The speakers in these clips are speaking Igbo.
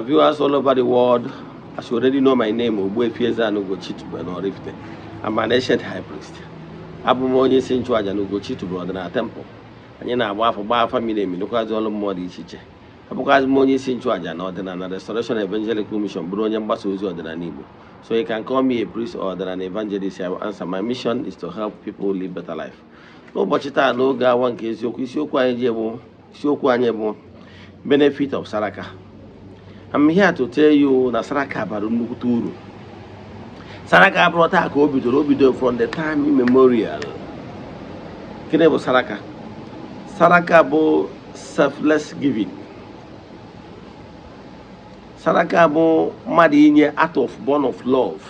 Viewers all over the world, as you already know my name, Ogbuefi Eze-Ana Ugochi tubelu Oraifite. I'm an ancient high priest. Abụ m onye isi nchụaja na Ugochi tubelu ọdịnala temple. Anyị na-agba afọ, gbaa afa miri emi, lụkwazị ọrụ mmụọ dị iche iche. Abụkwazị m onye isi nchụaja na Ọdịnala Restoration Evangelical Mission, bụrụ onye mgbasa ozi ọdịnala Igbo. So you can call me a priest or ọdịnala evangelist. I will answer. My mission is to help people live better life. N'ụbọchị taa, n'oge awa nke eziokwu, isiokwu anyị bụ benefit of saraka. I'm here to tell you na saraka bara nnukwute uru. Saraka abụrụ taa ka o bidoro. O bidoro from the time immemorial. Gịnị bụ saraka? Saraka bụ selfless giving. Saraka bụ mmadụ inye out of bond of love.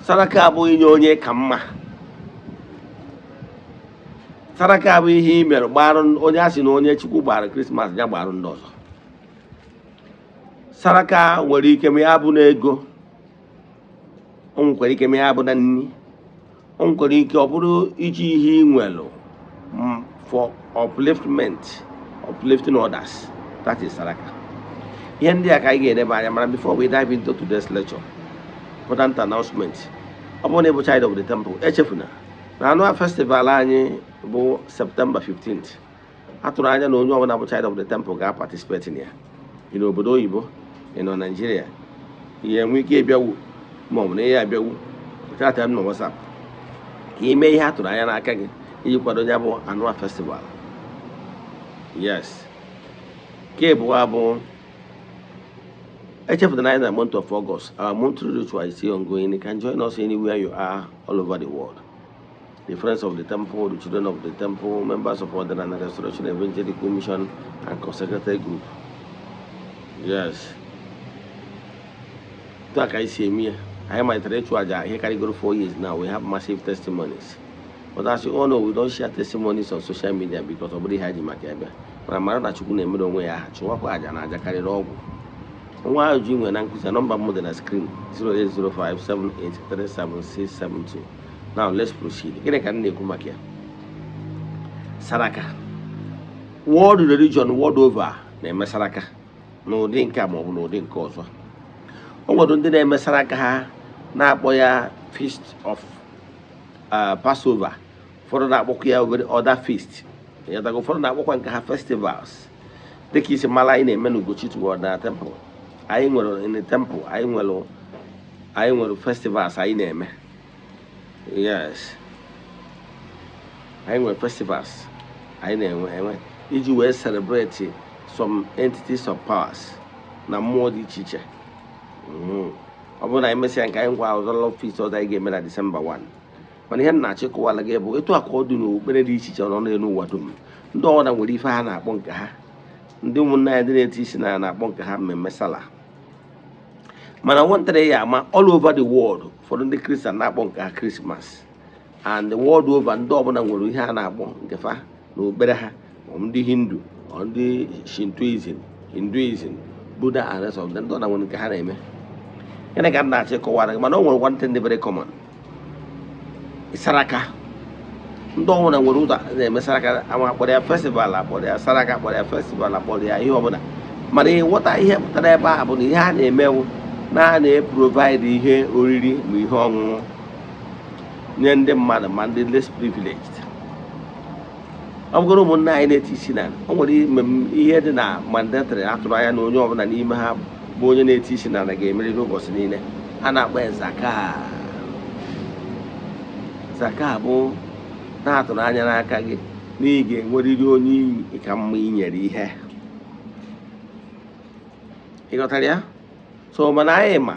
Saraka bụ inye onye ka mma. Saraka bụ ihe i mere gbarụ onye a sị na onye Chukwu gbara Christmas ya gbarụ ndị ọzọ. Saraka nwere ike ma ya bụ na ego, o nwekwara ike ma ya bụ na nni, o nwekwara ike ọ bụrụ iji ihe ị nwere for upliftment, uplifting others. That is saraka. Ihe ndị a ka anyị ga-edeba anya. Mana before we dive into today's lecture, important announcement. Ọ bụrụ na ị bụ child of the temple, echefuna na annual festival anyị bụ September 15th. A tụrụ anya na onye ọbụla bụ child of the temple ga-participate in ya. Ị n'obodo oyibo, ị nọ Naijiria, ihe enwe ike ịbịawu ma ọ bụ na ihe abịawu, chat m na WhatsApp ka ime ihe a tụrụ anya n'aka gị iji kwado ya bụ annual festival. Yes, nke abụọ bụ echefutana na anyị na month of August, our monthly ritual is still ongoing. You can join us anywhere you are all over the world. The friends of the temple, the children of the temple, members of Ọdịnala Restoration Evangelical Mission and consecrated group. Yes, otu a ka anyị si eme ya. Anyị malitere ịchụ àjà ihe karịgoro 4 years now. We have massive testimonies, but as you all know, we don't share testimonies on social media because ọ bụrụ ihe anyị ji maka ebe mana mara na Chukwu na-emere onwe ya aha. Chụwakwa àjà na àjà karịrị ọgwụ. Nwa ajụjụ ị nwere na nkụzi, nọmba m dị na screen: 08057837672. Now let's proceed. Gịnị ka m na-ekwu maka ya? Saraka. World religion world over na-eme saraka n'ụdị nke a maọbụ n'ụdị nke ọzọ. O nwere ndị na-eme saraka, ha na-akpọ ya feast of Passover. Ụfọdụ na-akpọkwa ya obere other feast. Ịghọtago? Ụfọdụ na-akpọkwa nke ha festivals. Dịka isi mara, anyị na-eme n'Ugochi na temple anyị nwere, in the temple anyị nwere festivals anyị na-eme. Yes, anyị nwere festivals anyị na-enwe enwe iji wee celebrate some entities of powers na mmụọ dị iche iche. Ọ bụrụ na anyị mesịa nke anyị ngwa ọzọ, feast ọzọ anyị ga-eme na December 1. Mana ihe m na-achọ ịkọwala gị bụ etu a ka ọ dị n'okpukpere dị iche iche nọ n'elu ụwa dum. Ndị ọbụla nwere ife ha na-akpọ nke ha. Ndị ụmụnne anyị ndị na-eti isi na na-akpọ nke ha mmemme sala. Mana nwantara ya ama all over the world, ụfọdụ ndị Kristian na-akpọ nke ha Christmas and the world over. Ndị ọbụla nwere ihe a na-akpọ nke fa na okpukpere ha, ma ndị Hindu ọ ndị Shintoism, Hinduism, Buddha and rest of them. Ndị ọbụla nwere nke ha na-eme. Gịnị ka m na-achọ ịkọwara gị? Mana o nwere one thing dị very common: saraka. Ndị ọbụla nwere ụzọ na-eme saraka. Ama akpọrọ ya festival, akpọrọ ya saraka, akpọrọ ya festival, akpọrọ ya ihe ọbụla, mana ịghọta ihe pụtara ebe a bụ na ihe a na-emewu na a na-eprovide ihe oriri ma ihe ọṅụṅụ nye ndị mmadụ, ma ndị less privileged. Ọ bụgoro ụmụnne anyị na-eti isi na o nwere ihe dị na mandatory atụrụ anya na onye ọbụla n'ime ha bụ onye na-eti isi na ga-emerịrị ụbọchị niile. A na-akpọ ya zaka. Zaka bụ na-atụrụ anya n'aka gị na ị ga-enwerịrị onye ka mma inyere ihe. Ị ghọtara ya? So mana anyị ma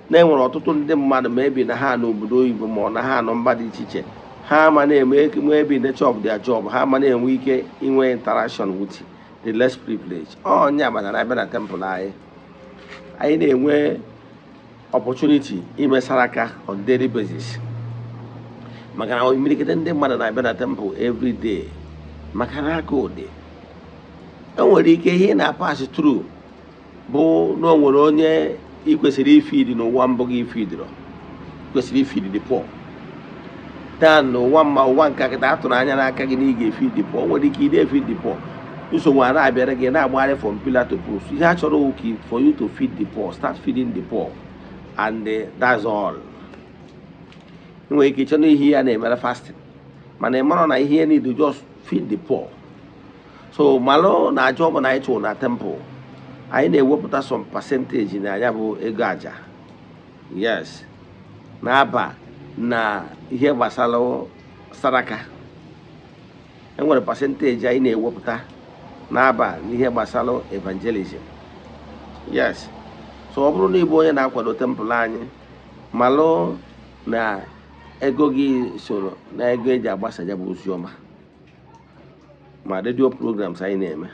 na enwere ọtụtụ ndị mmadụ ma ebi na ha n'obodo oyibo, ma ọ na ha nọ mba dị iche iche, ha ma na-eme maybe nature of their job, ha ma na-enwe ike inwe interaction with the less privileged. Onye agbata na-abịa na temple anyị, anyị na-enwe opportunity ime saraka on daily basis, maka na imirikite ndị mmadụ na-abịa na temple every day, maka na aka ụdị enwere ike ihe ị na-pass through bụ na o nwere onye ị kwesịrị ifeed n'ụwa mbụ gị ifeedrọ, kwesịrị ifeed the poor. Taa n'ụwa mma, ụwa nke kịta atụrụ anya n'aka gị na ị ga-efeed the poor. O nwere ike ide efeed the poor. Nsogbu a na-abịara gị, na-agbagharị from pillar to post. Ihe a chọrọ wụ for you to feed the poor. Start feeding the poor and that's all. Ị nwere ike ịchọ na ihe ya na-emere fasting, mana ị mara na ihe need to just feed the poor. So malụ na aja ọbụla anyị chụrụ na temple, anyị na-ewepụta some percentage na ya bụ ego aja, yes, na-aba na ihe gbasara saraka. Enwere percentage anyị na-ewepụta na-aba n'ihe gbasara evangelism, yes. So ọ bụrụ na ịbụ onye na-akwado temple anyị, malụ na ego gị soro na ego eji agbasa ya bụ oziọma, ma radio programs anyị na-eme.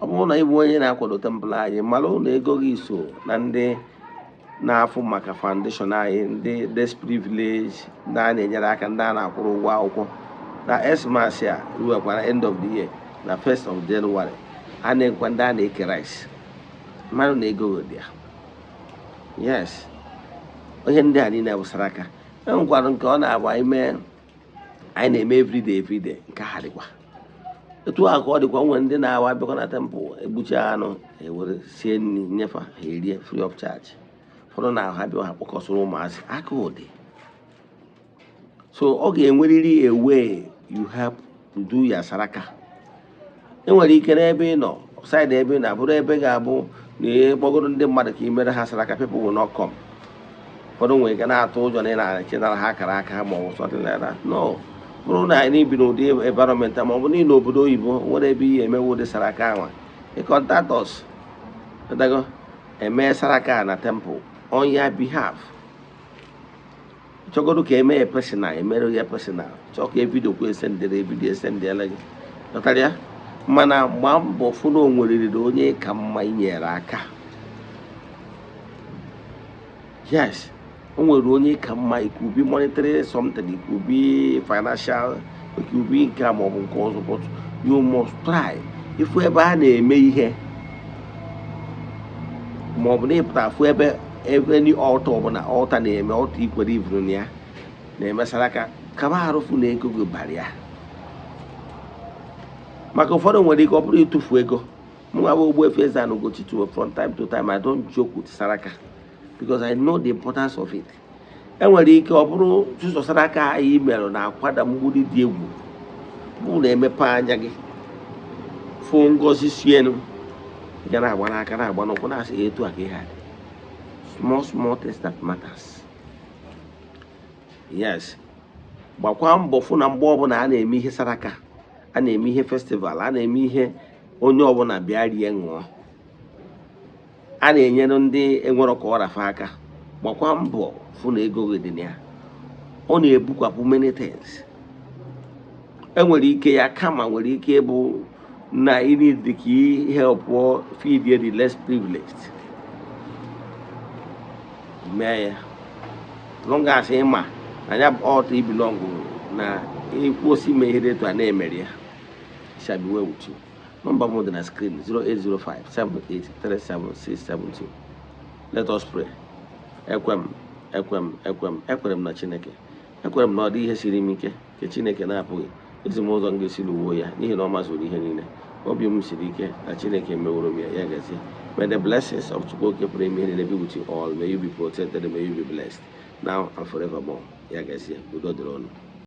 Ọ bụrụ na ịbụ onye na-akwado temple anyị, malụ na ego gị so na ndị na-afụ maka foundation anyị, ndị less privilege, ndị a na-enyere aka, ndị a na-akwụrụ ụgwọ akwụkwọ na Xmas a ruwekwara end of the year na 1st of January, a na-ekwa ndị a na-eke rice. Mmadụ na ego dị ya, yes. Ihe ndị a niile bụ saraka. E nwekwara nke ọ na-abụ anyị mee, anyị na-eme everyday, everyday. Nke ha dịkwa etu a ka ọ dịkwa. Nwere ndị na-awa abịakwa na temple, egbucha anụ, ewere sie nri nyefa, ha erie free of charge. Ụfọdụ na ha bịa, ha kpọkọsịrị ụmụazị aka ụdị. So ọ ga-enwerịrị a way you help to do ya saraka. Enwere ike n'ebe ị nọ, side ebe ị na-abụrụ ebe ga-abụ na ị kpọgoro ndị mmadụ ka ị mere ha saraka, people will not come. Ụfọdụ nwere ike na-atụ ụjọ na ị na-echenara ha akara aka ma ọ bụ something like that. No, bụrụ na anyị bi n'ụdị environment ma ọ bụ niile obodo oyibo nwere ebe ihe emewe ụdị saraka ahụ, ị contact us, dago eme saraka na temple on your behalf. Chọgodo ka eme ya personal, emere ya personal. Chọọ ka evideo kwa, esendere video, esendela gị. Ghọtara ya? Mana gbaa mbọ fụ na o nweriri onye ka mma inyere aka. Yes, o nwere onye ka mma. It could be monetary something, it could be financial, it could be nke a maọbụ nke ọzọ, but you must try ifu ebe a na-eme ihe, maọbụ na ịpụta afụ ebe ebe any altar ọbụla, altar na-eme, altar ikwere ivuru na ya na-emesara aka, kaba arụfụ na ego gị bara ya. Maka ụfọdụ nwere ike ọ bụrụ ịtụfu ego. Mụ nwa bụ Ogbuefi Eze-Ana Ugochi, from time to time I don't joke with saraka because I know the importance of it. Enwere ike ọ bụrụ sụsọ saraka anyị merụ na-akwada mgbidi dị egwu bụ na-emepe anya gị fụ ngozi sienu ga na-agba n'aka, na-agba n'ụkwụ, na-asị etu a ka ihe a dị. Small small things that matters, yes. Gbakwa mbọ fụ na mgbe ọbụla a na-eme ihe saraka, a na-eme ihe festival, a na-eme ihe, onye ọbụla bịa rie ṅụọ, a na-enyere ndị enwero ka ọ rafa aka, gbakwa mbọ fụ na ego gị dị na ya. Ọ na-ebukwapụ many things. Enwere ike ya kama nwere ike ịbụ na ị need ka ị help feed the less privileged, mee ya. Long as ị ma na ya bụ altar i belong, na ịkwụsị ime ihe dị etu a na-emere ya, shall be well with you. Nọmba m dị na screen: 0805 7837672. Let us pray. Ekwe m, ekwe m, ekwe m, ekwere m na Chineke. Ekwere m na ọ dị ihe siri m ike nke Chineke na-apụghị ezi m ụzọ m ga-esi lụwuo ya, n'ihi na ọ mazuru ihe niile. Obi m siri ike na Chineke meworo m ya. Ya gazie. May the blessings of Chukwu Oke pụrụ ime ihe niile be with you all. May you be protected, may you be blessed now and forevermore. Ya gazie, udo dịrị ọnụ.